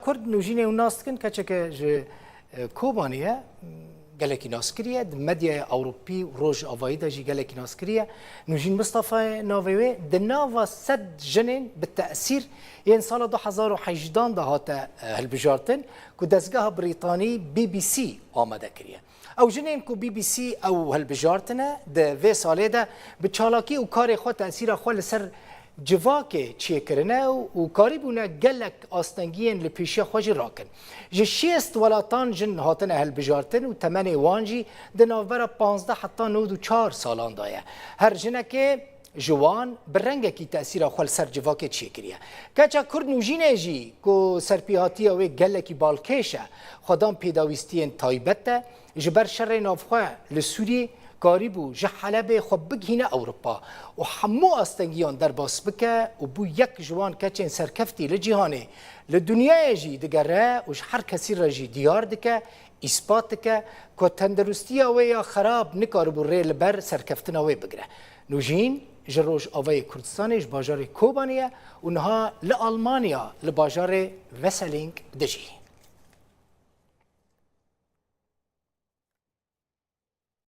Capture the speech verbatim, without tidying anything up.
Kurd Nûjînê hûn nas dikin, keçeke ji, e, Kobanê ye, gelekî naskirî ye, di medyaya Ewropî û Rojavayî de jî gelekî naskirî ye. Nûjîn Mistefa ye navê wê, di nava sed jinên bi tesîr yên sala du hezar û hejdan de hate, e, hilbijartin, ku dezgeha Brîtanî B B C amade kiriye. Ew jinên ku B B C ew hilbijartine, di vê salê de bi çalakî û karê xwe tesîra xwe li ser civakê çêkirine û, û karîbûne gelek astengiyên li pêşiya xwe jî rakin. Ji şêst welatan jin hatine hilbijartin û temenê wan jî di navbera panzdeh heta nod û çar salan de ye. Her jinekê ji wan bi rengekî tesîra xwe li ser civakê çêkiriye. Keça Kurd Nûjînê jî ku serpêhatiya wê gelekî balkêş e, xwedan pêdawîstiyên taybet e, ji ber şerê navxwe li Sûriyê karîbû ji Helebê xwe bigihîne Ewropa û hemû astengiyan derbas bike û bû yek ji wan keçên serkeftî li cîhanê. Li dinyayê jî digere û ji her kesî re jî diyar dike, îspat dike ku tenduristiya wê ya xerab nikaribû rê li ber serkeftina wê bigire. Nûjîn ji Rojavayê Kurdistanê ji bajarê Kobanê ye û niha li Almanya li bajarê Wesseling dijî.